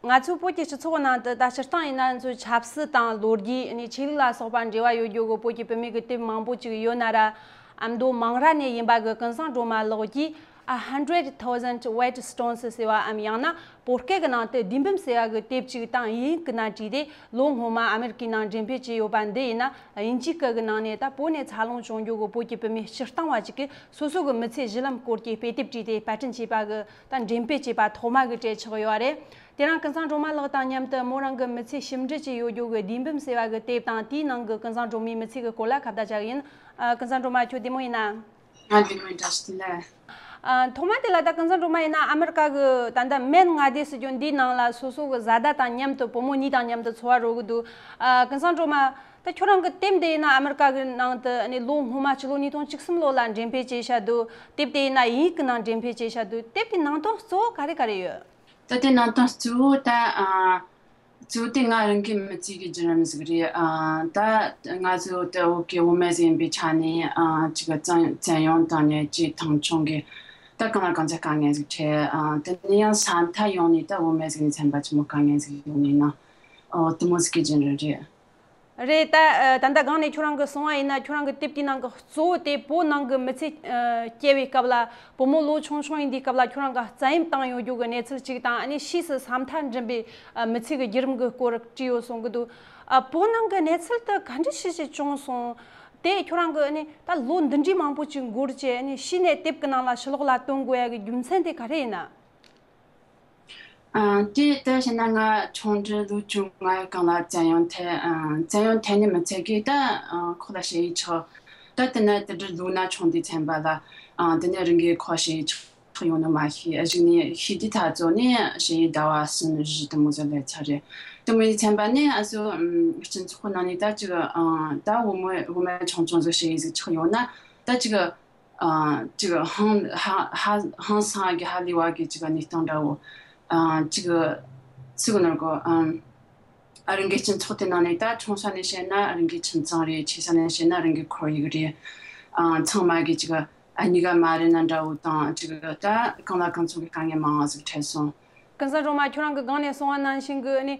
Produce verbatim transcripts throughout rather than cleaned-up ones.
ང་ཚོའི་བོད་ཀྱི་སྤྱི་ཚོགས་ནང་དུ་ད་སྤྱིར་བཏང་ཡིན་ན་ང་ཚོའི་ཆབ་སྲིད་དང་ལོ་རྒྱུས་ནས་ཆོས་ལུགས་ལ་སོགས་པ་འབྲེལ་བ་ཡོད་རྒྱུ་གི་བོད་ཀྱི་བུད་མེད་ཀྱི་དེབ་མང་པོ་ཅིག་ཡོད་ན་ར། ཨ་མདོ་མང་ར་ནས་ཡིན་པ་གི་ཀུན་བཟང་སྒྲོལ་མ་ལགས་ཀྱིས་A Hundred Thousand White Stones ཟེར་བའམ་ཡང་ན་བོད་སྐད་ཀྱི་ནང་དུ་བདུད་འབུམ་ཟེར་བ་གི་དེབ་ཅིག་དང་དབྱིན་ཡིག་གི་ནང་བྲིས་ཏེ་ལོ་སྔོན་མ་ཨ་མེ་རི་ཀའི་ནང་འགྲེམས་སྤེལ་བྱས་ཡོད་པ་འདི་ཡིན་ན་དབྱིན་ཇིའི་སྐད་ཀྱི་ནང་ནས་ད་བོད་ནས་འཚར་ལོངས་བྱུང་རྒྱུ་གི་བོད་ཀྱི་བུད་མེད་སྤྱིར་བཏང་བ་ཅིག་གིས་སོ་སོ་གི་མི་ཚེའི་གཞི་ལམ་སྐོར་གྱི་དཔེ་དེབ་བྲིས་ཏེ་པར་སྐྲུན་བྱས་པ་གི་ད་འགྲེམས་སྤེལ་བྱས་པ་ཐོག་མ་གི་གྲས་ཆགས་ཡོད་རེད། དེ་རིང་ཀུན་བཟང་སྒྲོལ་མ་ལགས་དང་མཉམ་དུ་མོ་རང་གི་མི་ཚེ་ཞིབ་འབྲི་བྱས་ཡོད་རྒྱུ་གི་བདུད་འབུམ་ཟེར་བ་གི་དེབ་དང་དེའི་ནང་གི་ཀུན་བཟང་སྒྲོལ་མའི་མི་ཚེ་གི་སྐོར་ལ་ཁ་བརྡ་བྱ་གི་ཡིན། ཨ། ཀུན་བཟང་སྒྲོལ་མ་ཁྱོད་བདེ་མོ་ཡིན་ན། ང་བདེ་མོ་ཡིན། བཀྲ་ཤིས་བདེ་ལེགས། ཨ། ཐོག་མ་དེ་ལ་ད་ཀུན་བཟང་སྒྲོལ་མ་ཡིན་ན་ཨ་མེ་རི་ཀ་གི་ད་ལྟ་མན་མངའ་སྡེ་ཟེར་རྒྱུ་འདིའི་ནང་ལ་སོ་སོ་གི་བཟའ་ཟླ་དང་མཉམ་དུ་བུ་མོ་གཉིས་དང་མཉམ་དུ་འཚོ་བ་རོལ་གི་འདུག་ཨ། ཀུན་བཟང་སྒྲོལ་མ། ད་ཁྱོད་རང་གི་དེབ་དེ་ཡིན་ན་ཨ་མེ་རི་ཀ་གི་ནང་དུ་ནི་ལོ་སྔོན་མ་ཕྱི་ལོ་ཉིས་སྟོང་བཅུ་གསུམ་ལོ་ལ་འགྲེམས་སྤེལ་བྱས་བཞག་འདུག་དེབ་དེ་ཡིན་ན་དབྱིན་ཡིག་གི་ནང་འགྲེམས་སྤེལ་བྱས་བཞག་འདུག་དེབ་དེའི་ནང་དོན་གཙོ་བོ་ག་རེ་ག་རེ་ཡོད། ད་དེ་ནང་དོན་གཙོ་བོ་ད། ཨ། གཙོ་བོ་དེ་ང་རང་གི་མི་ཚེ་གི་བརྒྱུད་རིམ་ཟིག་རེད། ཨ། ད་ང་ཚོ་ད་བོད་ཀྱི་བུད་མེད་ཟིག་ཡིན་པའི་ཆ་ནས། ཨ། ཅིག་བཙན་བཙན་གཡེམ་བཏང་ནས་ཅིག་མཐོང་ཆུང་གི་ད་གང་ལ་གང་འཚམ་དཀའ་ངལ་ཟིག་འཕྲད། ཨ། དེ་ནས་ཡང་ས་མཐའ་ཡོངས་ནས་ད་བུད་མེད་ཟིག་ཡིན་ཚན་པ་ཆི་མོ་དཀའ་ངལ་ཟིག་ཡོད་ནས་ན། ཨོ། དེ་མོ་ཟིག་གི་བརྒྱུད་རིམ་རེད། རེད། ད། ཨ། ད་ལྟ་སྒང་ནས་ཁྱོད་རང་གིས་གསུངས་པ་ཡིན་ན་ཁྱོད་རང་གི་དེབ་དེའི་ནང་གི་གཙོ་བོ་དེ་བོད་ནང་གི་མི་ཚེ། ཨ། སྐྱེལ་བའི་སྐབས་ལ་བུ་མོ་ལོ་ཆུང་ཆུང་ཡིན་དུས་སྐབས་ལ་ཁྱོད་རང་གིས་བཙན་གཡེམ་བཏང་ཡོད་རྒྱུ་གི་གནས་ཚུལ་གཅིག་དང་། ཨ་ནི་ཕྱིས་སུ་ས་མཐའ་འགྲིམ་པའི། ཨ། མི་ཚེ་གི་བརྒྱུད་རིམ་གི་སྐོར་བྲིས་ཡོད་གསུང་གི་འདུག་ཨ། བོད་ནང་གི་གནས་ཚུལ་དེ་ག་འདྲ་ཞིག་ཞིག་བྱུང་སོང་། དེ་ཁྱོད་རང་གིས་ཨ་ནི་ད་ལོ་འདི་འདྲའི་མང་པོ་ཅིག་འགོར་རྗེས་ཨ་ནི་གཞི་ནས་དེབ་ཀྱི་ནང་ལ་ཕྱི་ལོགས་ལ་བཏོན་དགོས་ཡ་གི་རྒྱུ་མཚན་དེ་ག་རེ་ཡིན་ན། ཨ། དེ་ལྟར་བྱས་ན་ང་ཆུང་དུས་ལོ་བཅོ་ལྔའི་སྒང་ལ་བཙན་གཡེམ་ཐེབས། ཨ། བཙན་གཡེམ་ཐེབས་ནས་མི་ཚད་ཀི་ད། ཨ། ཁོ་ལ་ཞ་ཡི་ཆགས། ད་དེ་ནས་དེ་འདྲ་ལོ་ན་ཆུང་དུས་ཚན་པ་ལ། ཨ། དེ་ནས་རང་གི་ཁོ་ཞ་ཡི་ཆགས་ཡོང་ནི་མ་ཤེས། གཞུག་ནས་ཤི་དུས་ད་གཙོ་ནས་ཞ་ཡི་ཟླ་བ་གསུམ་བཞི་དེ་མོ་ཟིག་སླེབས་ཚར་རེད། དེ་མོ་ཡི་ཚན་པ་ནས་ཨ་སུ། ཨམ། སྤྱི་ཚོགས་ནང་ནས་ད་ཅིག་ཨ། ད་བུ་མོ་བུ་མོ་ཆུང་ཆུང་ཟིག་ཞ་ཡི་ཟིག་ཆགས་ཡོང་ན་ད་ཅིག་ཨ། ཅིག་ཧང་ཧ་ཧ་ཧང་སང་གི་ཧ་ལས་པ་གི་ཅིག་གནས་སྟངས་འདྲ་བོ། ཨ། ཅིག་ཚིག་ནོར་གོ་ཨ། ཨ། རང་གི་སྤྱི་ཚོགས་དེ་ནང་ནས་ད་ཆུང་ས་ནས་བཤད་ན་རང་གི་ཁྱིམ་ཚང་རེད། ཆེ་ས་ནས་བཤད་ན་རང་གི་ཁོར་ཡུག་རེད། ཨ། ཚང་མ་གི་ཅིག་ཨ་གཉིས་ཀ་མ་རེད་ན་འདྲ་བོ་དང་། ཅིག་ད་གང་ལ་གང་འཚམ་གི་དཀའ་ངལ་མང་བ་ཟིག་འཕྲད་སོང་། ཀུན་བཟང་སྒྲོལ་མ། ཁྱོད་རང་གི་སྒང་ནས་གསུངས་པ་ནང་བཞིན་གི་ཨ་ནི།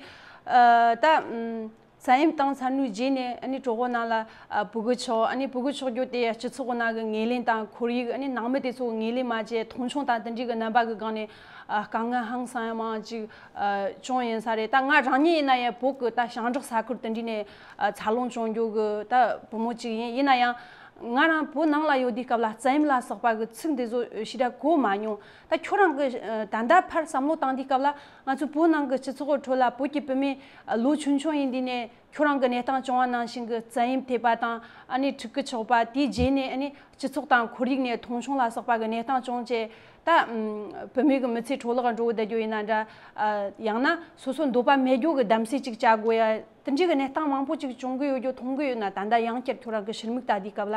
ཨ། ད། ཨམ། བཙན་གཡེམ་བཏང་ཚར་ནོའི་རྗེས་ནས་ཨ་ནི་གྲོད་ཁོག་ནང་ལ། ཨ། ཕྲུ་གུ་ཆགས། ཨ་ནི་ཕྲུ་གུ་ཆགས་རྒྱུ་དེ་སྤྱི་ཚོགས་ནང་གི་ངོས་ལེན་དང་ཁོར་ཡུག་ཨ་ནི་ནང་མི་དེ་ཚོ་ངོས་ལེན་མ་བྱས། མཐོང་ཆུང་དང་དེ་འདྲའི་གི་རྣམ་པ་གི་སྒང་ནས། ཨ། དཀའ་ངལ་ཧང་སང་ཡ་མང་ཅིག་ཨ། བྱུང་ཡིན་ས་རེད། ད་ང་རང་ཉིད་ཡིན་ན་ཡང་བོད་གི་ད་ཞིང་འབྲོག་ས་ཁུལ་དེ་འདྲ་ནས། ཨ། འཚར་ལོངས་བྱུང་རྒྱུ་གི་ད་བུ་མོ་ཅིག་ཡིན། ཡིན་ན་ཡང་ང་རང་བོད་ནང་ལ་ཡོད་དུས་སྐབས་ལ་བཙན་གཡེམ་ལ་སོགས་པ་གི་ཚིག་འདི་ཚོ་ཞེ་དྲག་གོ་མ་མྱོང་། ད་ཁྱོད་རང་གི། ཨ། ད་ལྟ་ཕར་བསམ་བློ་བཏང་དུས་སྐབས་ལ་ང་ཚོ་བོད་ནང་གི་སྤྱི་ཚོགས་ཁྲོད་ལ་བོད་ཀྱི་བུད་མེད་ལོ་ཆུང་ཆུང་ཡིན་དུས་ནས་ཁྱོད་རང་གི་གནས་སྟངས་བྱུང་བ་ནང་བཞིན་གྱི་བཙན་གཡེམ་ཐེབས་པ་དང་། ཨ་ནི་ཕྲུ་གུ་ཆགས་པ། དེའི་རྗེས་ནས་ཨ་ནི་སྤྱི་ཚོགས་དང་ཁོར་ཡུག་ནས་མཐོང་ཆུང་ལ་སོགས་པ་གི་གནས་སྟངས་བྱུང་རྗེས། ད། ཨམ། བུད་མེད་ཀྱི་མི་ཚེ་འཕྲོ་བརླག་འགྲོ་གི་བསྡད་རྒྱུ་ཡིན་ན་འདྲ། ཨ། ཡང་ན་སོ་སོ་འདོད་པ་མེད་རྒྱུ་གི་གདམ་གསེས་ཅིག་བྱ་དགོས་ཡ། དེ་འདྲའི་གི་གནས་སྟངས་མང་པོ་ཅིག་བྱུང་གི་ཡོད་རྒྱུ་མཐོང་གི་ཡོད་ན། ད་ལྟ་ཡང་བསྐྱར་ཁྱོད་རང་གི་ཕྱིར་མིག་ལྟ་དུས་སྐབས་ལ།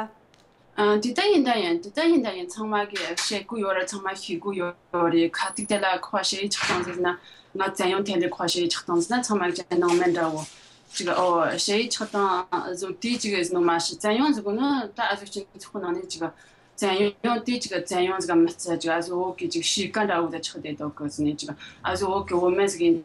ཨ། དེ་ལྟ་ཡིན། ད་ཡིན། དེ་ལྟ་ཡིན། ད་ཡིན། ཚང་མ་གིས་བཤད་གི་ཡོད་རེད། ཚང་མ་ཤེས་གི་ཡོད་རེད། ཁ་ཐུག་དེ་ལ་ཁོ་ཞ་ཡི་ཆགས་བཏང་ཟེར་ན། ང་བཙན་གཡེམ་ཐེབས་ལས་ཁོ་ཞ་ཡི་ཆགས་བཏང་ཟེར་ན། ཚང་མ་གི་སྣང་མེད་འདྲ་བོ་ཅིག་ཨོ། ཞ་ཡི་ཆགས་བཏང་ཟོ་དེ་ཅིག་ཟེར་ནོ་མ་ཤེས། བཙན་གཡེམ་ཟེར་གོ་ནོ་ད་ཨ་ཟོ་སྤྱི་ཚོགས་ནང་ནས་ཅིག་བཙན་གཡེམ་དེ་ཅིག་བཙན་གཡེམ་ཟིག་མི་ཚད། ཅིག་ཨ་ཟོ་འོག་གི་ཅིག་གཤིས་ཀ་འདྲ་བོ་ད་ཆགས་བསྡད་འདུག་གི་ཟེར་ནས། ཅིག་ཨ་ཟོ་འོག་གི་བུད་མེད་ཟིག་ཡིན་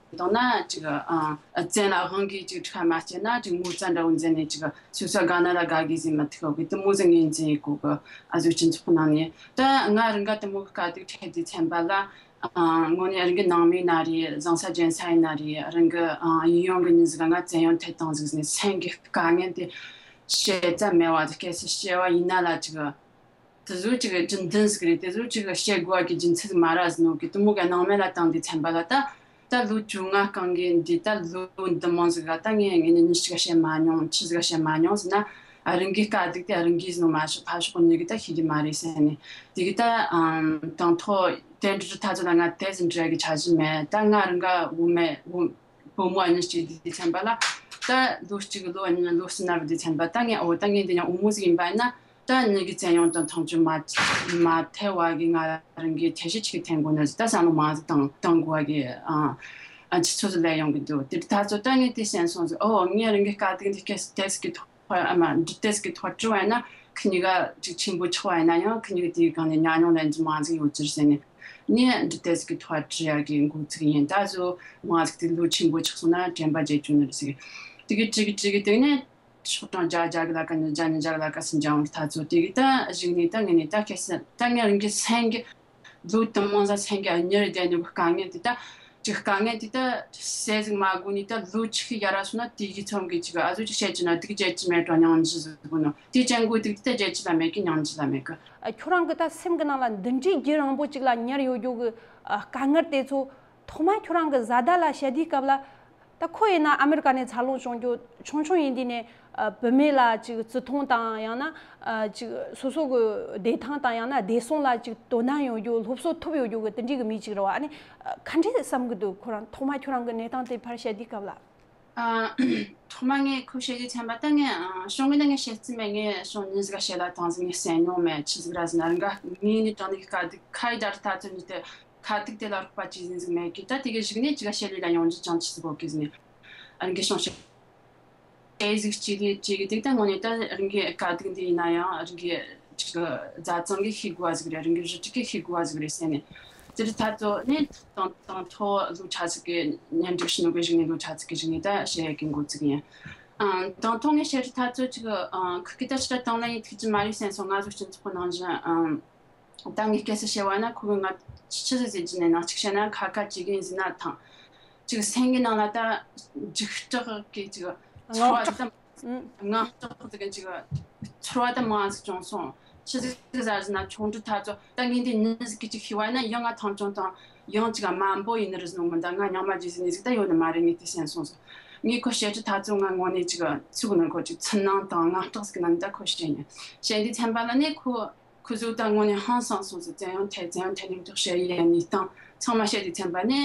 དང་ན་ཅིག་ཨ། བཙན་ལ་དབང་གིས་ཅིག་ཁྲ་མ་སྐྱེས་ན་ཅིག་ངོ་ཚ་འདྲ་བོ་འཛིན་ནས། ཅིག་སོ་སོ་དགའ་ན་ལ་དགའ་གི་ཟིག་མི་ཐུབ་གི། དེ་མོ་ཟིག་ངོས་འཛིན་ཡེད་གོ་གི། ཨ་ཟོ་སྤྱི་ཚོགས་ནང་ནས། ད་ང་རང་ག་དེ་མོ་གི་དཀའ་སྡུག་འཕྲད་དུས་ཚན་པ་ལ། ཨ། དངོས་གནས་རང་གི་ནང་མི་ན་རེད། བཟང་ས་ཅན་ས་ཡིན་ན་རེད། རང་གི། ཨ། གཡས་གཡོན་གི་མྱི་ཟིག་ལ་ང་བཙན་གཡེམ་ཐེབས་བཏང་ཟིག་ཟེར་ནས་སེམས་ཀྱི་དཀའ་ངལ་དེ་བཤད་རྩ་མེད་པ་དེ། སྐད་ཆ་བཤད་པ་ཡིན་ན་ལ་ཅིག་དེ་ཚོ་ཅིག་རྒྱུན་ལྡན་ཟིག་རེད། དེ་ཚོ་ཅིག་བཤད་དགོས་པ་གི་རྒྱུ་མཚན་ཟིག་མ་རག་ཟེར་ནོ་གི། དེ་མོ་གི་སྣང་མེད་ལ་བཏང་དུས་ཚན་པ་ལ། ད་ད་ལོ་བཅོ་ལྔ་སྒང་གི་འདི་ད་ལོ་འདི་མང་ཟིག་ག་ད་ངས་ངས་ནི་མྱི་ཞིག་ག་བཤད་མ་མྱོང་། ཆི་ཟིག་ག་བཤད་མ་མྱོང་ཟེར་ན། ཨ། རང་གི་དཀའ་སྡུག་དེ་རང་གིས་ཟེར་ནོ་མ་ཤེས། ཕར་ཕྱོགས་མྱི་གིས་ད་ཤེས་ཀྱི་མ་རེད་ཟེར་ནས། དེ་གི་ད། ཨམ། དང་ཐོག་དེ་འདྲ་ད་ཚོ་ལ་ང་དེ་ཟིག་འདྲ་གི་འཆར་གཞི་མེད། ད་ང་རང་ག་བུ་མེད་བུ་བུ་མོ་གཉིས་ཅིག་དེ་ཚན་པ་ལ། ད་ལོ་གཅིག་ལོ་གཉིས་ལོ་གསུམ་ན་རུ་དེ་ཚན་པ། ད་ངས་ཨོ་ད་ངས་འདི་ཡང་བུ་མོ་ཟིག་ཡིན་པ་ཡིན་ན། ད་མྱི་གི་བཙན་གཡེམ་དང་མཐོང་ཆུང་མ་མ་ཐེབས་པ་གི་ང་རང་གི་ཐབས་ཤེས་ཅིག་འཐེན་དགོས་ནི་ཟིག་ད་བསམ་བློ་མང་ཟིག་བཏང་བཏང་དགོས་པ་གི། ཨ། ཨ། ཆུ་ཚོད་ཟིག་སླེབས་ཡོང་གི་འདུག་དེ་ད་ཚོ་ད་ངས་དེ་སེམས་སོང་ཟིག་ཨོ། ངས་རང་གི་དཀའ་སྡུག་འདི་སྐད་དེ་ཟིག་གི་ཐོག་ཨ་མ་འདི་དེ་ཟིག་གི་ཐོག་དྲི་བ་ཡིན་ན། ཁི་གཉིས་ཀ་ཅིག་ཆེན་པོ་ཆགས་པ་ཡིན་ན་ཡང་ཁི་གཉིས་ཀ་དེའི་སྒང་ནས་ཉམས་མྱོང་ལེན་རྒྱུ་མང་ཟིག་ཡོད་རྒྱུ་རེད་ཟེར་ནས། ནས་འབྲི་དེབ་ཟིག་གི་ཐོག་བྲིས་ཡ་གི་འགོ་ཚུགས་ཡིན། ད་གཟོད་མང་ཟིག་དེ་ལོ་ཆེན་པོ་ཆགས་སོང་ན་དྲན་པ་བརྗེད་རྒྱུ་ནི་རེད་ཟེར། དེ་གི་བྲིས་གི་བྲིས་གི་དེ་ནས་ཤོག་གྲངས་བརྒྱ་བརྒྱ་གི་ལ་ཀ་ནས་བརྒྱ་ཉིས་བརྒྱ་གི་ལ་ཀ་སུ་འཇང་ད་ཚོ་དེ་གི་ད་གཞུག་ནས་ད་ངས་ནས་ད་ཁེ་སེ་ད་ངས་རང་གི་སེམས་གི་ལོ་དུ་མང་ཟ་སེང་གེ་གཉེར་བསྡད་ནི་གི་དཀའ་ངལ་དེ་ད་ཅིག་དཀའ་ངལ་དེ་ད་སེ་ཟིག་མ་དགོས་ནི་ད་ལོ་ཆིག་ཡར་སོང་ན་དེ་གི་ཚང་གི་ཅིག་ཨ་ཟོ་ཅིག་བཤད་ཀྱི་ན་དེ་གི་བྱེད་ཀྱི་མེད་དྲ་སྙིང་རྗེ་ཟིག་དགོས་ནོ་དེ་ཅན་དགོས་དེ་གི་ད་བྱེད་ཀྱི་ལ་མེད་གི་སྙིང་རྗེ་ལ་མེད་གི། ཁྱོད་རང་གི་ད་སེམས་གི་ནང་ལ་འདི་འདྲའི་རྒྱུ་རིང་པོ་ཅིག་ལ་ཉར་ཡོད་རྒྱུ་གི་དཀའ་ངལ་དེ་ཚོ་ཐོག་མ་ཁྱོད་རང་གི་བཟའ་ཟླ་ལ་བཤད་དུས་སྐབས་ལ། ད་ཁོ་ཡིན་ན་ཨ་མེ་རི་ཀ་ནས་འཚར་ལོངས་བྱུང་རྒྱུ་ཆུང་ཆུང་ཡིན་དུས་ནས་ཨ་བུད་མེད་ལ་ཅིག་བརྩི་མཐོང་དང་ཡང་ན་ཨ་ཅིག་སོ་སོ་གི་བདེ་ཐང་དང་ཡང་ན་བདེ་སྲུང་ལ་ཅིག་དོ་སྣང་ཡོད་རྒྱུ་སློབ་གསོ་ཐོབ་ཡོད་རྒྱུ་གི་དེ་འདྲའི་གི་མི་ཅིག་རེད་བ། ཨ་ནི་ཨ་ག་འདྲས་བསམ་གི་འདུག་ཁོ་རང་ཐོག་མ་ཁྱོད་རང་གི་གནས་སྟངས་དེ་ཕར་བཤད་དུས་སྐབས་ལ། ཨ་ཐོག་མ་ངས་ཁོ་བཤད་དུས་ཚན་པ་ད་ངས་ཨ་བྱུང་གི་ན་ངས་བཤད་རྩིས་མེད། ངས་བྱུང་ཉིན་ཟིག་ག་བཤད་ལ་དང་ཟིག་ངས་གསན་མྱོང་མེད། ཆི་ཟིག་ར་ཟིན་ན་རང་ག་ངས་ནི་དྲང་ནས་གི་དཀའ་སྡུག་ཁ་ཡི་དར་ད་ཚོད་ནི་དེ། ཁ་ཐུག་དེ་ལ་རོགས་པ་བྱེད་ཟིན་ཟིག་མེད་གི། ད་དེ་གི་གཞུག་ནས་ཅི་ག་བཤད་ལས་ལ་ཡོང་རྒྱུ་ཅང་ཆི་ཟིག་གོ་གི་ཟིན་ནས། ཨ་རང་གི་ཤོང་ཤེས་ཨེ་ཟིག་ཅི་ལས་ཅི་གི་དེ་ད་ངོ་ནས་ད་རང་གི་དཀའ་སྡུག་འདི་ཡིན་ན་ཡང་རང་གི་ཅིག་གི་བཟའ་ཚང་གི་ཤེས་དགོས་བ་ཟིག་རེད། རང་གི་རུ་ཅིག་གི་ཤེས་དགོས་བ་ཟིག་རེད་ཟེར་ནས། དེ་རི་ད་ཚོ་ནས་དང་དང་ཐོག་ལོ་ཆ་ཟིག་གི་ཉན་སྒྲིག་ཤི་ནོ་གི་གཞུག་ནས་ལོ་ཆ་ཟིག་གི་གཞུག་ནས་ད་བཤད་ཡ་གི་འགོ་ཚུགས་ཡིན། ཨ་དང་ཐོག་ངས་བཤད་རི་ད་ཚོ་ཅིག་གི་ཨ་ཁུ་གི་ད་ཕྱི་ད་དང་ལ་ཡིན་ཐུག་ཅི་མ་རེད་སེམས་སོང་། ང་ཚོ་སྤྱི་ཚོགས་ནང་བཞིན་ཨ། ད་ངས་སྐད་ཆ་བཤད་བ་ན་ཁོ་གི་ང་ཆི་ཟིག་ཟེར་གྱི་ནས་ནང་གཅིག་བཤད་ན་ཁ་ཁ་ཅིག་ཡིན་ཟིན་ན་ཐང་། ཅིག་སེང་གི་ནང་ལ་ད་འཇིགས་སྐྲག་གི་ཅིག་ཚོར་བ་དང་ངང་སྐྲག་ཟིག་གི་ཅིག་ཚོར་བ་དང་མང་ཟིག་བྱུང་སོང་། ཆི་ཟིག་ཟ་ཟིན་ན་ཆུང་འདྲི་ཐ་ཚོ་ད་ངས་འདི་ནི་ཟིག་གི་ཅིག་ཤི་བ་ན་ཡང་ང་ཐང་ཆུང་དང་ཡང་ཅིག་དམའ་འབོ་ཡིན་ནི་རི་ཟིན་མི་འདའ་ང་ཉང་མ་ཇི་ཟིན་ནི་ཟིག་ད་ཡོད་ནི་མ་རེད། ངས་དེ་སེམས་སོང་སོང་། ངས་ཁོ་བཤད་ཀྱི་ཐ་ཚོ་ང་ངོ་ནས་ཅིག་ཚུགས་ནི་ཁོ་ཅིག་ཚུར་སྣང་དང་ངང་སྐྲག་ཟིག་ན་ནི་ད་ཁོ་བཤད་ཉན་བཤད་འདི་ཚན་པ་ལ་ནས་ཁོ། ཁོ་ཚོ་ད་དངོས་གནས་ཧང་སང་སོང་ཟེར། བཙན་ཡང་ཐལ་བཙན་ཡང་ཐལ་ནས་འདུག་བཤད་ཡས་ནི་སྟངས་ཚང་མ་བཤད་དུས་ཚན་པ་ནས་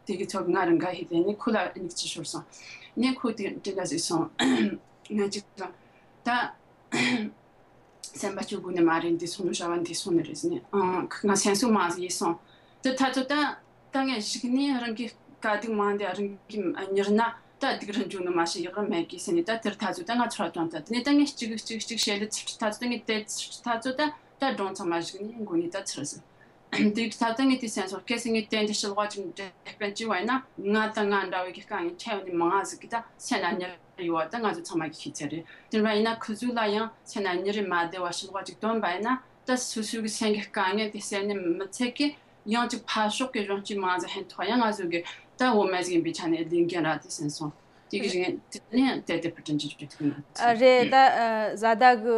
དེ་གི་ཚོགས་ང་རང་ག་ཧི་ལས་ནས་ཁོ་ལ་མིག་ཆུ་ཤོར་སོང་། ནས་ཁོ་དེ་དེ་འདྲ་ཟིག་སོང་། ང་ཅིག་ད་སེམས་པ་སྐྱོ་དགོས་ནི་མ་རེད། འདི་སོང་ནི་བྱ་བ་འདི་སོང་ནི་རེད་ཟེར་ནས་ཨང་ང་སེམས་སུ་མ་ཟིག་ཡིན་སོང་། དེ་ད་ཚོ་ད། ད་ངས་གཞུག་ནས་རང་གི་དཀའ་སྡུག་མང་དེ་རང་གི་མྱུར་ན་ད་སྡུག་རུ་འཇུག་ནི་མ་ཤེས་ཡག་རུ་མེད་གི་ཟེར་ནས་ད་དེར་ཐ་ཚོད་ད་ང་ཚོར་དོན་ད་དེ་ནས་ད་ངས་གཅིག་གཅིག་གཅིག་བཤད་ལེ་ཚུར་ཐ་ཚོད་ད་ངས་དེ་ཚུར་ཐ་ཚོད་ད་ད་སྒྲུང་ཚང་མ་གཞུག་ནས་མགོ་ནས་ད་ཚུར་ཟིན། དེ་ད་ད་ངས་དེ་སེམས་སོང་སྐད་སེ་ངས་དེ་འདི་ཤི་ལོག་ཅིག་འདྲེ་སྤེན་ཅི་བ་ཡིན་ན་ང་ད་ང་འདྲ་བའི་གི་དཀའ་ངལ་འཕྲད་ཡོད་ནི་མང་ང་ཟིག་གི་ད་སེམས་ན་ཉེར་ཡོད་བ་ད་ང་ཚོ་ཚང་མ་གི་ཤེས་ཚད་རེད། དེ་འདྲ་ཡིན་ན་ཁུ་ཚུར་ལ་ཡང་སེམས་ན་ཉེར་མ་བདེ་བ་ཤི་ལོག་ཅིག་སྟོན་པ་ཡིན་ན་ད་སོ་སོའི་གི་སེམས་གི་དཀའ་ངལ་དེ་སེལ་ནི་མི་ཚད་གི། ཡང་ཅིག་ཕར་ཕྱོགས་ཀྱི་གཞུང་གཅིག་མང་ཟིག་ཧན་ཐོག་ཡང་ང་ཚོ་གི་ད་འོ་མ་ཟིག་ཡིན་པའི་ཆ་ནས་ལས་འགན་ར་དེ་སེམས་སོང་། དེ་གི་རིང་དེ་ནས་དེ་དེ་ཕུ་དྲན་གྱི་ཐུག་ཡིན། ཨ་རེད། ད་ཨ་བཟའ་ཟླ་གི་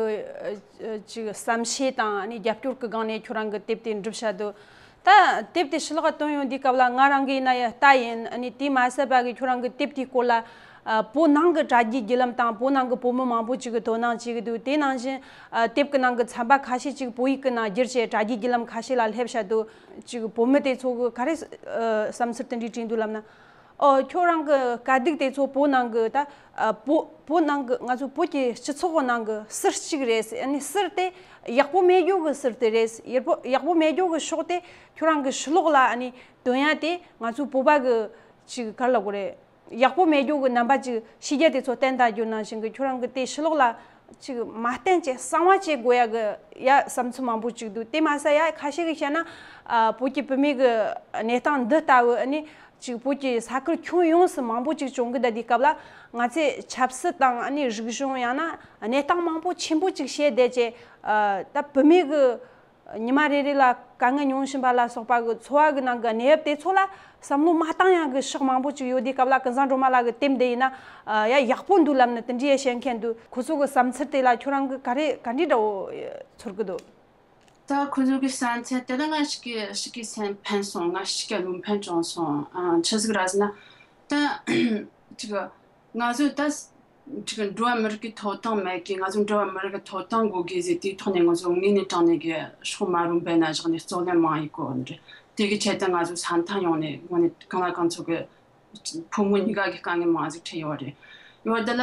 ཨ་ཅིག་བསམ་ཤེས་དང་ཨ་ནི་རྒྱབ་སྐྱོར་གི་སྒང་ནས་ཁྱོད་རང་གི་དེབ་དེ་འགྲུབ་བྱ་འདུག་ད་དེབ་དེ་ཕྱི་ལོགས་བཏོན་ཡོང་དུས་སྐབས་ལ་ང་རང་གི་ཡིན་ན་ཡང་ལྟ་ཡིན། ཨ་ནི་དེ་མ་ཟད་པ་གི་ཁྱོད་རང་གི་དེབ་དེའི་སྐོར་ལ་ཨ་བོད་ནང་གི་དྲ་རྒྱའི་བརྒྱུད་ལམ་དང་བོད་ནང་གི་བོད་མི་མང་པོ་ཅིག་གི་དོ་སྣང་བྱེད་གི་འདུག་དེ་ནང་བཞིན་ཨ་དེབ་གི་ནང་གི་ཚན་པ་ཁ་ཤས་ཅིག་བོད་ཡིག་གི་ནང་བསྒྱུར་བྱས་དྲ་རྒྱའི་བརྒྱུད་ལམ་ཁ་ཤས་ལ་སླེབས་བྱ་འདུག་ཅིག་བོད་མི་དེ་ཚོ་གི་ག་རེ་ཨ་བསམ་ཚུལ་དེ་འདྲའི་དྲིས་འདུག་ལབ་ན། ཨོ་ཁྱོད་རང་གི་དཀའ་སྡུག་དེ་ཚོ་བོད་ནང་གི་ད་ཨ་བོད་བོད་ནང་གི་ང་ཚོ་བོད་ཀྱི་སྤྱི་ཚོགས་ནང་གི་ཟུར་གཅིག་རེད། ཨ་ནི་ཟུར་དེ་ཡག་པོ་མེད་རྒྱུ་གི་ཟུར་དེ་རེད། ཡག་པོ་ཡག་པོ་མེད་རྒྱུ་གི་ཕྱོགས་དེ་ཁྱོད་རང་གི་ཕྱི་ལོགས་ལ་ཨ་ནི་སྟོན་ཡ་དེ་ང་ཚོ་བོད་པ་གི་ཅིག་ག་རེ་ལབ་དགོས་རེད། ཡག་པོ་མེད་རྒྱུ་གི་རྣམ་པ་ཅིག་ཕྱི་རྒྱལ་དེ་ཚོ་བསྟན་བསྡད་རྒྱུ་ནང་བཞིན་གི་ཁྱོད་རང་གི་དེ་ཕྱི་ལོགས་ལ་ཅིག་མ་བསྟན་བྱས་གསང་བ་བྱེད་དགོས་ཡ་གི་ཡ་བསམ་ཚུལ་མང་པོ་ཅིག་འདུག་དེ་མ་ཟད་ཡ་ཁ་ཤས་ཀྱིས་བཤད་ན་ཨ་བོད་ཀྱི་བུད་མེད་གི་གནས་སྟངས་འདི་ལྟ་བུ་ཨ་ནི་ཅིག་བོད་ཀྱི་ས་ཁུལ་ཁྱོན་ཡོངས་སུ་མང་པོ་ཅིག་བྱུང་གི་བསྡད་དུས་སྐབས་ལ་ང་ཚོས་ཆབ་སྲིད་དང་ཨ་ནི་རིག་གཞུང་ཡང་ན་གནས་སྟངས་མང་པོ་ཆེན་པོ་ཅིག་བཤད་བསྡད་བྱས་ཨ་ད་བུད་མེད་གི་ཉི་མ་རེ་རེ་ལ་དཀའ་ངལ་མྱོང་བཞིན་པ་ལ་སོགས་པ་གི་འཚོ་བ་གི་ནང་གི་གནས་བབ་དེ་ཚོ་ལ་བསམ་བློ་མ་བཏང་ཡག་གི་ཕྱོགས་མང་པོ་ཅིག་ཡོད་དུས་སྐབས་ལ་ཀུན་བཟང་སྒྲོལ་མ་ལགས་ཀྱི་དེབ་འདི་ཡིན་ན་ཡ་ཡག་པོ་འདུག་ལབ་ནས་དེ་འདྲའི་བཤད་མཁན་འདུག་ཁོ་ཚོ་གི་བསམ་ཚུལ་དེ་ལ་ཁྱོད་རང་གི་ག་རེ་ག་འདྲའི་འདྲ་བོ་ཚོར་གི་འདུག་ད་ཁོ་ཚོ་གི་བསམ་ཚུལ་དེ་ལ་ང་ཞིག་གི་ཞིག་གི་སེམས་ཕན་སོང་། ང་ཞིག་གི་བློ་ཕན་བྱུང་སོང་། ཨ་ཆི་ཟིག་ར་ཟེར་ན་ད་ཅིག་ང་ཚོ་ད་ཅིག་འགྲོ་བ་མི་རིགས་ཀྱི་ཐོབ་ཐང་མེད་ཀི། ང་ཚོ་འགྲོ་བ་མི་རིགས་ཀྱི་ཐོབ་ཐང་དགོས་གི་ཟེར་དེའི་ཐོག་ནས་ང་ཚོ་ངོས་ནས་དྲང་ནས་གི་ཕྱོགས་མ་རུང་བས་ན་བཞག་ནས་རྩོད་ལེན་མང་ཡི་གོ་འདྲ། དེ་གི་ཆེད་དུ་ང་ཚོ་ས་མཐའ་ཡོངས་ནས་ངོས་ནས་གང་ལ་གང་འཚམ་གི་ཕོ་མོ་གཉིས་ཀ་གི་དཀའ་ངལ་མང་ཟིག་འཕྲད་ཡོད་རེད། ཡོད་དེ་ལ་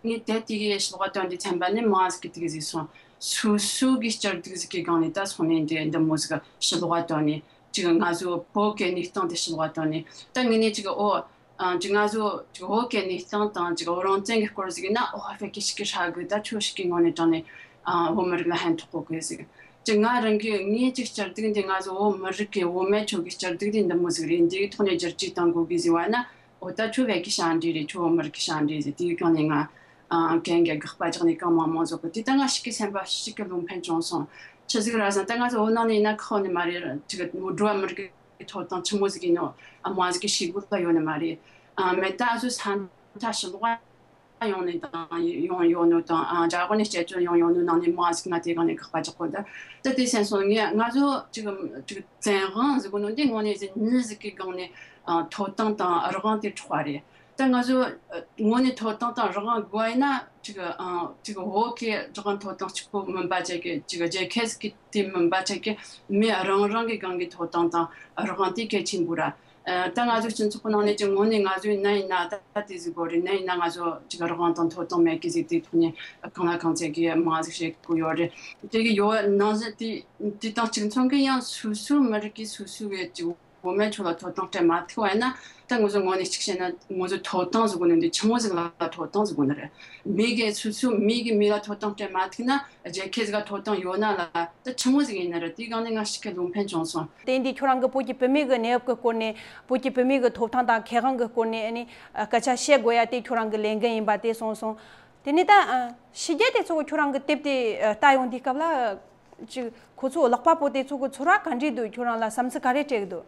ངས་དེ་དེ་གི་ཕྱི་ལོགས་དོན་དེ་ཚན་པ་ནས་མང་ཟིག་གི་དེ་གི་ཟིག་སོང་། སོ་སོ་གི་བསྐྱར་སྡུག་ཟིག་གི་སྒང་ནས་ད་སོང་ནས་འདི་འདི་མོ་ཟིག་ཕྱི་ལོགས་དོན་ནས་ཅིག་ང་ཚོ་བོད་ཀྱི་གནས་སྟངས་དེ་ཕྱི་ལོགས་དོན་ནས་ད་ངས་ནས་ཅིག་ཨོ། ཨ་ཅིག་ང་ཚོ་ཅིག་བོད་ཀྱི་གནས་སྟངས་དང་ཅིག་བོད་རང་བཙན་གྱི་སྐོར་ཟིག་ཡིན་ན་ཨོ་ཧྥེ་ཀི་ཞིག་གི་ཧྲ་གི་ད་ཆོས་ཞིག་གི་ངོས་ནས་དྲང་ནས་ཨ་བོད་མི་རིགས་ལ་ཕན་ཐོགས་གོ་གི་ཟིག་ཅིག་ང་རང་གི་ངའི་ཅིག་སྐྱིད་སྡུག་འདི་ང་ཚོ་བོད་མི་རིགས་ཀྱི་བུད་མེད་ཚོ་གི་སྐྱིད་སྡུག་འདི་འདི་མོ་ཟིག་རེད། འདིའི་ཐོག་ནས་བསྒྱུར་བཅོས་གཏོང་དགོས་གི་ཟེར་བ་ན། འོ་ད་ཁྱོད་བོད་ཀྱི་ཞབས་འདྲེན་རེད། ཁྱོད་བོད་མི་རིགས་ཀྱི་ཞབས་འདྲེན་ཟེར། དེའི་སྒང་ནས་ང་ཨ་གན་གྱི་དགག་པ་རྒྱག་ནས་གང་མང་མང་བཟོ་གི། དེ་ད་ང་ཞིག་གི་སེམས་པ་ཞིག་གི་བློ་ཕན་བྱུང་སོང་། ཆི་ཟིག་ར་ཟེར་ན། ད་ང་ཚོ་བོད་ནང་ནས་ཡིན་ན་ཁག་ནས་མ་རེད། ཅིག་འགྲོ་བ་མི་རིགས་ཀྱི་ཐོབ་ཐང་ཆི་མོ་ཟིག་ཡིན་ནོ་ཨ་མང་ཟིག་གི་ཤེས་དགོས་པ་ཡོད་ནི་མ་རེད། ཨ་མེད་ད་ཨ་ཚོ་ས་མཐའ་ཕྱི་ལོགས་ཡོང་ནས་དང་ཡོང་ཡོད་ནོ་དང་། ཨ་རྒྱ་གར་ནས་སྐྱབས་བཅོལ་ཡོང་ཡོད་ནོ་ནང་ནས་མང་ཟིག་ང་དེ་སྒང་ནས་དགག་པ་རྒྱག་གོ། ད་ད་དེ་སེམས་སོང་། ངས་ང་ཚོ་ཅིག་ཅིག་བཙན་དབང་ཟེར་གོ་ནོ་འདི་དངོས་གནས་ཟིག་མྱི་ཟིག་གི་སྒང་ནས་ཨ་ཐོབ་ཐང་དང་རང་དབང་དེ་འཕྲོག་པ་རེད། ད་ང་ཚོ་ཨ་དངོས་གནས་ཐོབ་ཐང་དང་རང་དབང་དགོས་ཡིན་ན། ཅིག་ཨ་ཅིག་བོད་ཀྱི་རང་དབང་ཐོབ་ཐང་གཅིག་པོ་མིན་པ་བྱས་ཀྱི། ཅིག་རྒྱལ་ཁབ་ཟིག་གི་དེ་མིན་པ་བྱས་ཀྱི། མི་རང་རང་གི་སྒང་གི་ཐོབ་ཐང་དང་རང་དབང་དེ་གལ་ཆེན་པོ་ར། ཨ་ད་ང་ཚོ་སྤྱི་ཚོགས་ནང་ནས་ཀྱི་དངོས་གནས་ང་ཚོའི་ནད་ཡིན་ན་ད་ད་དེ་ཟིག་དགོས་རེད། ནད་ཡིན་ན་ང་ཚོ་ཅིག་རང་དབང་དང་ཐོབ་ཐང་མེད་ཀི་ཟིག་དེ་ཐོག་ནས་གང་ལ་གང་འཚམ་གི་མང་ཟིག་བཤད་དགོས་ཡོད་རེད། དེ་གི་ཡོད་ནང་བཞིན་དེ་དེ་དང་གཅིག་མཚུངས་གི་ཡང་སོ་སོའི་མི་རིགས་ཀྱི་སོ་སོའི་གི་ཅིག་བུད་མེད་ཚོ་ལ་ཐོབ་ཐང་སྤྲད་མ་ཐུབ་པ་ཡིན་ན། ད་ང་ཚོ་དངོས་གནས་གཅིག་བཤད་ན་ང་ཚོ་ཐོབ་ཐང་ཟེར་གོ་ནི་འདི་ཆི་མོ་ཟིག་ལ་ཐོབ་ཐང་ཟེར་གོ་ནི་རེད། མི་གི་སོ་སོའི་མི་གི་མི་ལ་ཐོབ་ཐང་སྤྲད་མ་ཐུབ་ན། རྒྱལ་ཁབ་ཟིག་ག་ཐོབ་ཐང་ཡོད་ན་ལ་ད་ཆི་མོ་ཟིག་ཡིན་ན་ར། དེའི་སྒང་ནས་ང་ཞིག་གི་བློ་ཕན་བྱུང་སོང་། དེ་འདི་ཁྱོད་རང་གི་བོད་ཀྱི་བུད་མེད་ཀྱི་གནས་བབ་ཀྱི་སྐོར་ནས། བོད་ཀྱི་བུད་མེད་ཀྱི་ཐོབ་ཐང་དང་ཁེ་དབང་གི་སྐོར་ནས་ཨ་ནི་སྐད་ཆ་བཤད་དགོས་ཡ་དེ་ཁྱོད་རང་གི་ལས་འགན་ཡིན་པ་དེ་གསུངས་སོང་། དེ་ནས་ད་ཕྱི་རྒྱལ་དེ་ཚོ་གི་ཁྱོད་རང་གི་དེབ་དེ་ལྟ་ཡོང་དུས་སྐབས་ལ། ཅིག་ཁོ་ཚོ་ཀློག་པ་པོ་དེ་ཚོ་གི་ཚོར་བ་ག་འདྲས་འདུག་ཁྱོད་རང་ལ་བསམ་ཚུལ་ག་རེ་སྤྲད་ཀྱི་འདུག་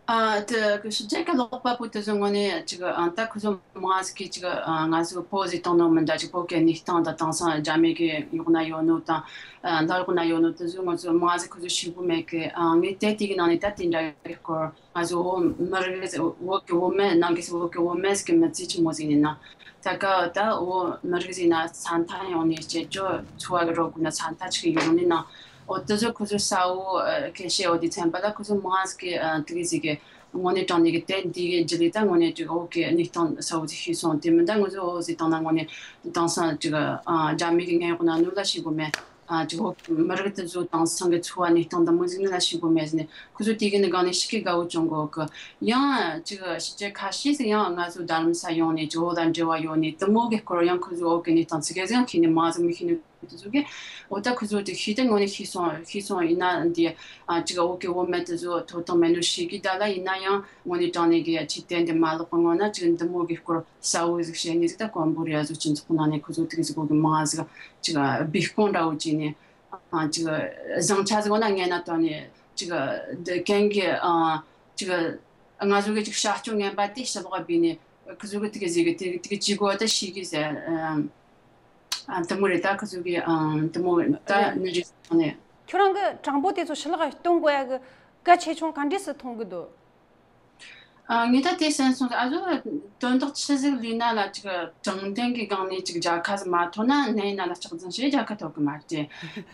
ཨ་དེ་གི་ཕྱི་རྒྱལ་གི་ཀློག་པ་པོ་དེ་ཚོ་དངོས་གནས་ཅིག་ཨ་ད་ཁོ་ཚོ་མང་ཟིག་གིས་ཅིག་ཨ་ང་ཚོ་པོ་ཟིག་བཏང་ནོ་མིན་ད། ཅིག་བོད་ཀྱི་གནས་སྟངས་དང་། དེང་སང་རྒྱ་མི་གི་འོག་ན་ཡོད་ནོ་དང་། ཨ་ལྷོ་འོག་ན་ཡོད་ནོ་དེ་ཚོ་ང་ཚོ་མང་ཟིག་ཁོ་ཚོ་ཤེས་གི་མེད་གི། ཨ་ངས་དེ་དེ་གི་ནང་ནས་ད་དེ་འདྲ་གི་སྐོར། ང་ཚོ་བོད་མི་རིགས་ཟིག་བོད་ཀྱི་བུད་མེད་ནང་གི་བོད་ཀྱི་བུད་མེད་ཟིག་གི་མི་ཚེ་ཆི་མོ་ཟིག་ཡིན་ན། ད་ག་ད་བོད་མི་རིགས་ཟིག་ན་ས་མཐའ་ཡོངས་ནས་སྐྱིད་སྡུག་འཚོ་བ་གི་རོགས་དགོས་ན་ས་མཐའ་ཆི་གི་ཡོང་ནི་ན། འོ་དེ་ཚོ་ཁོ་ཚོ་གསལ་བོ་ཨ་གལ་ཆེ་འོ་དེ་མཚོན་པ་ལ། ཁོ་ཚོ་མང་ཟིག་གི་ཨ་དེ་གི་ཟིག་གི་དངོས་གནས་དྲང་གནས་གི་དེབ་འདི་གི་རྗེས་ལས་ད་དངོས་གནས་ཅིག་བོད་ཀྱི་གནས་སྟངས་གསལ་བོ་ཟིག་ཤེས་སོང་། དེ་མིན་ད་ང་ཚོ་བོད་ཟིག་བཏང་ན་དངོས་གནས་དེང་སང་ཅིག་ཨ་རྒྱ་མི་གི་ངན་འོག་ན་ནུ་ལ་ཤེས་གོ་མེད། ཨ་ཅིག་བོད་མི་རིགས་དེ་ཚོ་དེང་སང་གི་འཚོ་བ་གནས་སྟངས་འདི་མོ་ཟིག་ནི་ལ་ཤེས་གོ་མེད་ཟེར་ནས། ཁོ་ཚོ་དེ་གི་ནི་སྒང་ནས་ཞིག་གི་དགའ་བོ་བྱུང་གོ་གི། ཡང་ཅིག་ཕྱི་རྒྱལ་ཁ་ཤས་ཟིག་ཡང་ང་ཚོ་རྡ་རམ་ས་ཡོང་ནས་ཅིག་བོད་ལ་འབྲེལ་བ་ཡོད་ནས་དེ་མོ་གི་སྐོར་ཡང་ཁོ་ཚོ་བོད་ཀྱི་གནས་སྟངས་ཚིག་གི་ཟིག་ཡང་ཤེས་ནས་མང་ཟིག་མི་ཤེས་ནས། དེ་ཚོ་གི་འོ་ད་ཁོ་ཚོ་དེ་ཤེས་ཏེ་དངོས་གནས་ཤེས་སོང་། ཤེས་སོང་ཡིན་ན་འདི་ཨ་ཅིག་བོད་ཀྱི་བུད་མེད་དེ་ཚོ་ཐོབ་ཐང་མེད་ནོ་ཤེས་གི། ད་ལ་ཡིན་ན་ཡང་དངོས་གནས་དྲང་གནས་གི་ཅིག་དེ་འདི་མ་ལོག་གི་ངོ་ན་ཅིག་འདི་མོ་གི་སྐོར་གསལ་བོ་ཟིག་བཤད་ནི་ཟིག་ད་དཀོན་པོ་རེད། ཨ་ཟུག་སྤྱི་ཚོགས་ནང་ནས་ཁོ་ཚོ་དེ་གི་ཟིག་གོ་གི་མང་ཟིག་ཅིག་སྦས་སྐུང་འདྲ་བོ་བྱས་ནས། ཨ་ཅིག་བཟང་ཆ་ཟིག་ན་ངན་ན་དོན་ནས་ཅིག་འདི་གན་གི་ཨ་ཅིག་ང་ཚོ་གི་ཅིག་བྱ་སྤྱོད་ངན་པ་དེ་ཕྱི་ལོགས་སྦས་ནས་ཁོ་ཚོ་གི་དེ་གི་ཟིག་གི་དེ་དེ་གི་ཅི་གོ་ད་ཤེས་གི་ཟེར། ཨ་དེ་མོ་རེད། ད་ཁོ་ཚོ་གི་ཨ་དེ་མོ་ད་རེད། ནི་རེད་ནས། ཁྱོད་རང་གི་དྲང་པོ་དེ་ཚོ་ཕྱི་ལོགས་གཏོང་དགོས་ཡ་གི་གལ་ཆེ་ཆུང་ག་འདྲས་སུ་མཐོང་གི་འདུག་ཨ་ངས་ད་དེ་སེམས་སོང་། ཨ་ཟོ་དོན་དག་ཆི་ཟིག་ལས་ན་ལ་ཅིག་དྲང་བདེན་གི་སྒང་ནས་ཅིག་རྒྱལ་ཁ་ཟིག་མ་ཐོབ་ན་ནད་ཡིན་ན་ལ་ལྕགས་འཛིན་བྱས་རྒྱལ་ཁ་ཐོབ་གི་མ་རེད།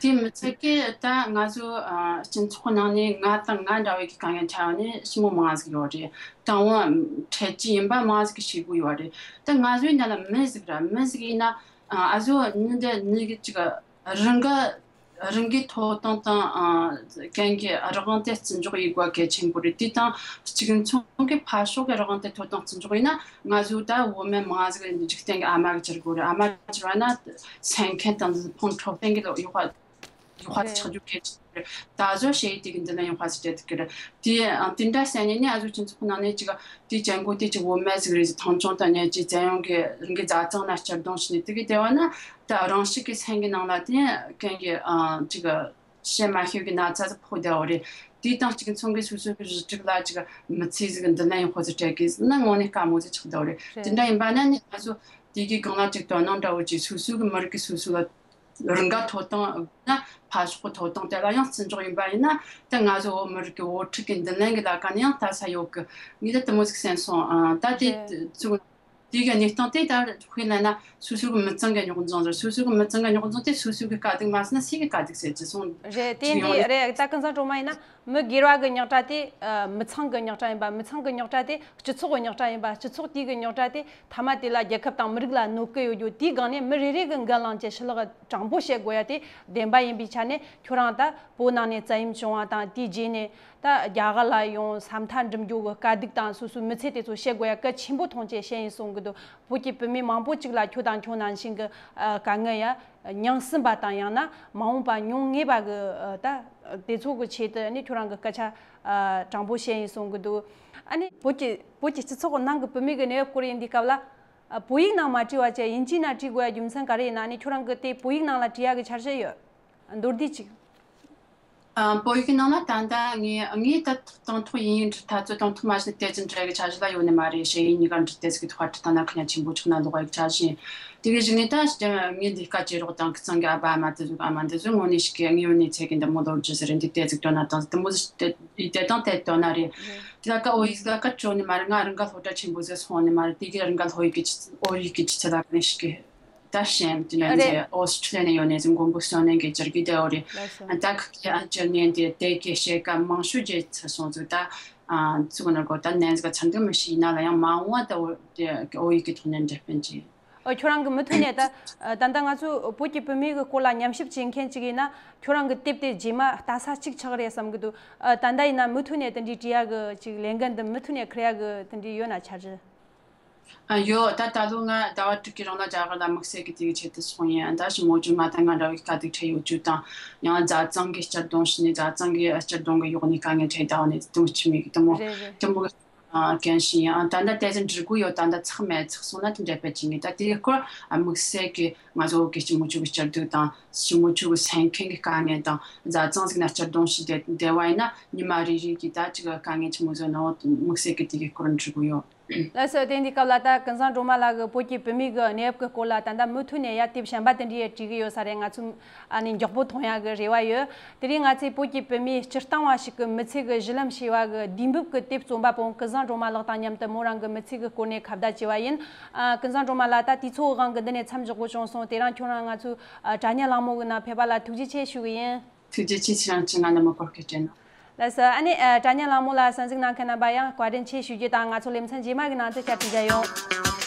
དེ་མི་ཚད་ཀི་ད་ང་ཚོ་ཨ་སྤྱི་ཚོགས་ནང་ནས་ང་དང་ང་འདྲ་བའི་གི་དཀའ་ངལ་འཕྲད་ནི་ཞི་མོ་མང་ཟིག་ཡོད་རེད། དང་བོ་འཕྲད་ཀྱི་ཡིན་པ་མང་ཟིག་གི་ཤེས་གི་ཡོད་རེད། ད་ང་ཚོའི་ནང་ལ་མི་ཟིག་ར་མི་ཟིག་ཡིན་ན་ཨ་ཟོ་ནི་འདི་ནི་གི་ཅིག་རང་གི་རང་གི་ཐོབ་ཐང་དང་ཨ་གན་གི་རང་དབང་དེ་བརྩི་འཇོག་ཡེད་དགོས་གལ་ཆེན་པོ་རེད། དེ་དང་གཅིག་མཚུངས་ཀྱི་ཕར་ཕྱོགས་ཀྱི་རང་དབང་དེ་ཐོབ་ཐང་བརྩི་འཇོག་ཡིན་ན་ང་ཚོ་ད་བོད་མི་མང་ཟིག་འཇིག་རྟེན་གྱི་ཨ་མ་གི་གྱུར་དགོས་རེད། ཨ་མ་གྱུར་བ་ན་སེམས་ཁམས་དང་ཕུང་འཕྲོད་བསྟེན་གྱི་ཡོག་པ་ཡོག་པ་ཆགས་རྒྱུ་གལ་ཆེན་པོ་རེད། ད་གཟོད་ཞེ་ཡི་དེ་གི་འདི་ལ་ཡོག་པ་ཟིག་སྤྲད་ཐུབ་ཀྱི་རེད། དེ་ཨ་དེ་འདྲ་བཤད་ནས་ནི་ཨ་ཟོ་སྤྱི་ཚོགས་ནང་ནས་ཅིག་དེ་ཅན་གོ་དེ་ཅིག་བོད་མི་ཟིག་རེད་ཟེར་མཐོང་ཆུང་དང་ཉེ་ཅིག་བཙན་གཡེམ་གྱི་རང་གི་བཟའ་ཚང་ན་སྤྱིར་བཏང་ཞིག་ནས་དེ་གི་བལྟས་པ་ན་ད་རང་ཤུགས་ཀྱི་སེམས་ཀྱི་ནང་ལ་དེ་གན་གི་ཨ་ཅིག་བཤད་མ་ཤེས་ཀྱི་ན་ཚ་ཟིག་ཕོག་བསྡད་པ་རེད། དེ་དང་གཅིག་མཚུངས་ཀྱི་སོ་སོ་གི་གཞི་གྲས་ལ་ཅིག་མི་ཚེ་ཟིག་འདི་ལན་ཡོག་པ་ཟིག་སྤྲད་གི་ཟེར་ན་དངོས་གནས་དཀའ་མོ་ཟིག་ཆགས་བསྡད་པ་རེད། རེད། དེ་འདྲ་ཡིན་པ་ན་ནི་ང་ཚོ་དེ་གི་སྒང་ལ་ཅིག་དོ་སྣང་འདྲ་བོ་ཅིག་སོ་སོ་གི་མི་རིགས་ཀྱི་སོ་སོ་ལ་རང་ག་ཐོབ་ཐང་ན་ཕར་ཕྱོགས་ཀྱི་ཐོབ་ཐང་དེ་ལ་ཡང་བརྩི་འཇོག་ཡིན་པ་ཡིན་ན་ད་ང་ཚོ་བོད་མི་རིགས་ཀྱི་དབུ་ཁྲིད་ཀྱི་མདུན་ལམ་གྱི་ལ་ཁ་ནས་ཡང་ལྟ་ས་ཡོད་གི། ངས་ད་དེ་མོ་ཟིག་སེམས་སོང་། ཨ་ད་དེ་རེད། ཚུགས། དེ་གི་གནས་སྟངས་དེ་ད་དཔེ་ལབ་ན་སོ་སོ་གི་མི་ཚང་གི་རྙོག་འཛིང་ཟེར། སོ་སོ་གི་མི་ཚང་གི་རྙོག་འཛིང་དེ་སོ་སོ་གི་དཀའ་སྡུག་མ་ཟེར་ན་སུ་གི་དཀའ་སྡུག་ཟེར་གྱི་སོང་། རེད། དེ་ཅིག་ཡོང་འདི་རེད། རེད། ད་ཀུན་བཟང་སྒྲོལ་མ་ཡིན་ན་མི་སྒེར་བ་གི་རྙོག་དྲ་དེ་ཨ་མི་ཚང་གི་རྙོག་དྲ་ཡིན་པ། མི་ཚང་གི་རྙོག་དྲ་དེ་སྤྱི་ཚོགས་གི་རྙོག་དྲ་ཡིན་པ། སྤྱི་ཚོགས་དེ་གི་རྙོག་དྲ་དེ་མཐའ་མ་དེ་ལ་རྒྱལ་ཁབ་དང་མི་རིགས་ལ་གནོད་གི་ཡོད་རྒྱུ་དེའི་སྒང་ནས་མི་རེ་རེ་གི་འགན་བླངས་བྱས་ཕྱི་ལོགས་དྲང་པོ་བཤད་དགོས་ཡ་དེ་བདེན་པ་ཡིན་པའི་ཆ་ནས་ཁྱོད་རང་ད་བོད་ནང་ནས་བཙན་གཡེམ་བྱུང་བ་དང་དེའི་རྗེས་ནས། ད་རྒྱ་གར་ལ་ཡོང་ས་མཐའ་འགྲིམ་རྒྱུ་གི་དཀའ་སྡུག་དང་སོ་སོའི་མི་ཚེ་དེ་ཚོ་བཤད་དགོས་ཡ་གལ་ཆེན་པོ་མཐོང་ཆེད་བཤད་ཡིན་གསུང་གི་འདུག་བོད་ཀྱི་བུད་མེད་མང་པོ་ཅིག་ལ་ཁྱོད་དང་ཁྱོད་ནང་བཞིན་གི་ཨ་དཀའ་ངལ་ཡ་མྱངས་ཟིན་པ་དང་ཡང་ན་མ་འོངས་པ་མྱོང་ངེས་པ་གི་ཨ་ད་དེ་ཚོ་གི་ཆེད་དུ་ནི་ཁྱོད་རང་གི་སྐད་ཆ་ཨ་དྲང་པོ་བཤད་ཡིན་གསུང་གི་འདུག་ཨ་ནི་བོད་ཀྱི་བོད་ཀྱི་སྤྱི་ཚོགས་ནང་གི་བུད་མེད་གི་གནས་བབ་སྐོར་ཡིན་དུས་སྐབས་ལ་ཨ་བོད་ཡིག་ནང་མ་བྲིས་པ་བྱས་དབྱིན་ཇིའི་ནང་བྲིས་དགོས་ཡ་རྒྱུ་མཚན་ག་རེ་ཡིན་ན། ཨ་ནི་ཁྱོད་རང་གི་དེ་བོད་ཡིག་ནང་ལ་བྲིས་ཡ་གི་འཆར་གཞི་ཡོད། མདོར་བསྡུས་ཅིག་ཨ། བོད་ཡིག་ནང་ལ་ད་ལྟ་ངས་ངས་ད་དང་ཐོག་དབྱིན་ཡིག་འབྲི་ཐག་ཚོད་དང་ཐོག་མ་ཞིག་ཏོག་ཙམ་འབྲི་གི་འཆར་གཞི་ལ་ཡོད་ནི་མ་རེད། ཞེ་ཡིན་གཉིས་ཀ་འབྲི་ཏོག་ཙམ་གི་ཐོག་འབྲི་ཐག་ན་ཁ་ཉ་ཆེན་པོ་ཆགས་ན་ལོག་གི་འཆར་གཞི་ཡིན། དེ་གི་གཞུག་ནས་ད་ངས་ལས་ཀ་བྱེད་རོགས་དང་ཁི་ཚང་གི་ཨ་ཕ་ཨ་མ་དེ་ཚོ་ཨ་མ་དེ་ཚོ་དངོས་གནས་ཞིག་གི་དངོས་ཡོད་གནས་ཚད་ཀྱི་འདི་མོ་ལོ་རྒྱུས་ཟེར་རེད། འདི་ཏོག་ཙམ་སྟོན་ན་དང་དེ་མོ་ཟིག་དེ་དེ་དང་དེ་སྟོན་ན་རེད། དེ་ལ་ཀ་འོ་ཡིག་ལ་ཀ་བྲོ་ནི་མ་རེད། ང་རང་ག་སློབ་གྲྭ་ཆེན་པོ་ཟིག་སོང་ནི་མ་རེད། དེ་གི་རང་ག་སློབ་ཡིག་གི་ཆུ་ཚད་བོད་ཡིག་གི་ཆུ་ཚད་ལ་ནི་ཞིག་གི་ད་ཤེས་དེ་ནས་རེད། འདི་ཨོ་སི་ཁྲི་ལི་ཡ་ནས་ཡོད་ནས་ཟིན་མགོན་པོ་གསོན་ནས་གི་ཅར་གི་དེ་འོ་རེད། ལགས་སོ། ད་ཁ་ཁྱེད་ཨ་ཅར་ནས་འདི་དེ་གི་ཤེས་ཀ་མང་ཤོས་རྗེས་ཚར་སོང་ཟིག་ད་ཨ་ཚུགས་ན་གོ་ད་ནན་ཟིག་ཚར་འདུག་མི་ཤེས་ཡིན་ན་ལ་ཡང་མ་འོངས་བ་ད་འོ་དེ་འོ་ཡིག་གི་ཐོག་ནས་འབྲེལ་སྤེལ་གྱི། ཨོ་ཁྱོད་རང་གི་མུ་མཐུད་ནས་ད་ད་ལྟ་ང་ཚོ་བོད་ཀྱི་བུད་མེད་ཀྱི་སྐོར་ལ་ཉམས་ཞིབ་བྱེད་མཁན་ཅིག་ཡིན་ན། ཁྱོད་རང་གི་དེབ་དེ་རྗེས་མ་ལྟ་ས་གཅིག་ཆགས་རེད་བསམ་གི་འདུག་ཨ་ད་ལྟ་ཡིན་ན་མུ་མཐུད་ནས་དེ་འདྲའི་བྲིས་ཡ་གི་ཅིག་ལས་འགན་འདི་མུ་མཐུད་ནས་འཁུར་ཡ་གི་དེ་འདྲའི་ཡོད་ན་འཆར་གཞི། ཨ་ཡོད། ད་ད་ལོ་ང་ཟླ་བ་དྲུག་གི་རིང་ལ་རྒྱ་གར་ལ་དམིགས་བསལ་གྱི་དེ་གི་ཆེད་དུ་སོང་ཡིན། ད་ཞི་མོ་ཅུ་ང་དང་ང་འདྲ་བའི་དཀའ་སྡུག་འཕྲད་ཡོད་རྒྱུ་དང་། ཡང་ལ་རྫ་ཚང་གི་སྤྱིར་བཏང་ཞི་ནས་རྫ་ཚང་གི་སྤྱིར་བཏང་གི་ཡོག་ནས་དཀའ་ངལ་འཕྲད་ད་འོ་ནས་དུང་ཆི་མེད་གི་དུ་མོ་རེད་རེད། དུ་མོ་གི་ཨ་གན་ཞིང་ཡང་ད་ལྟ་དེ་ཚོ་འབྲི་དགོས་ཡོད། ད་ལྟ་ཚགས་མེད་ཚགས་སོང་ན་དེ་འདྲ་བས་ཅི་ངེས། ད་དེའི་སྐོར་ཨ་དམིགས་བསལ་གྱི་ང་ཚོ་གི་ཞི་མོ་ཅུ་གི་སྤྱིར་སྡུག་དང་ཞི་མོ་ཅུ་གི་སེམས་ཁམས་ཀྱི་དཀའ་ངལ་དང་རྫ་ཚང་ཟིག་ན་སྤྱིར་བཏང་ཞི་བདེ་བདེ་བ་ཡིན་ན་ཉི་མ་རེ་རེ་གི་ད་ཅིག་དཀའ་ངལ་ཆི་མོ་བཟོ་ནའོ་དམིགས་བསལ་གྱི་དེ་གི་སྐོར་འབྲི་དགོས་ཡོད། ལགས་སོ། དེ་འདི་སྐབས་ལ་ད་ཀུན་བཟང་སྒྲོལ་མ་ལགས་ཀྱིས་བོད་ཀྱི་བུད་མེད་ཀྱི་གནས་བབ་ཀྱི་སྐོར་ལ་ད་ལྟ་མུ་མཐུད་ནས་ཡ་དེབ་གཞན་པ་དེ་འདྲ་ཡ་བྲིས་ཀྱི་ཡོད་ས་རེད། ང་ཚོས་ཨ་ནི་མགྱོགས་པོ་མཐོང་ཡ་གི་རེ་བ་ཡོད། དེ་རིང་ང་ཚོས་བོད་ཀྱི་བུད་མེད་སྤྱིར་བཏང་བ་ཞིག་གི་མི་ཚེ་གི་གཞི་ལམ་ཕྱེ་བ་གི་དུས་འབུབ་ཀྱི་དེབ་རྩོམ་པ་པོ་ཀུན་བཟང་སྒྲོལ་མ་ལགས་དང་མཉམ་དུ་མོ་རང་གི་མི་ཚེ་གི་སྐོར་ནས་ཁ་བརྡ་བྱས་པ་ཡིན། ཨ་ཀུན་བཟང་སྒྲོལ་མ་ལགས། ད་དུས་ཚོད་སྒང་གི་འདི་ནས་མཚམས་འཇོག་དགོས་བྱུང་སོང་། དེ་རིང་ཁྱོད་རང་ང་ཚོའི་ཨ་དྲ་བརྙན་གླེང་མོལ་གི་ནང་ཕེབས་པ་ལ་ཐུགས་རྗེ་ཆེ་ཞུ་གི་ཡིན། ཐུགས་རྗེ་ཆེ། ཁྱེད་རང་གིས་ང་ལ་མི་སྐོར་སྐད་སྤྲད་ན། ལགས་སོ། ཨ་ནི་ཨ་དྲ་བརྙན་གླེང་མོལ་ལ་གསན་གཟིགས་གནང་མཁན་རྣམ་པ་ཡང་བཀའ་དྲིན་ཆེ་ཞུ་རྒྱུ་དང་། ང་ཚོ་ལེ་ཚན་རྗེས་མ་གི་ནང་དུ་བསྐྱར་དུ་མཇལ་ཡོང་།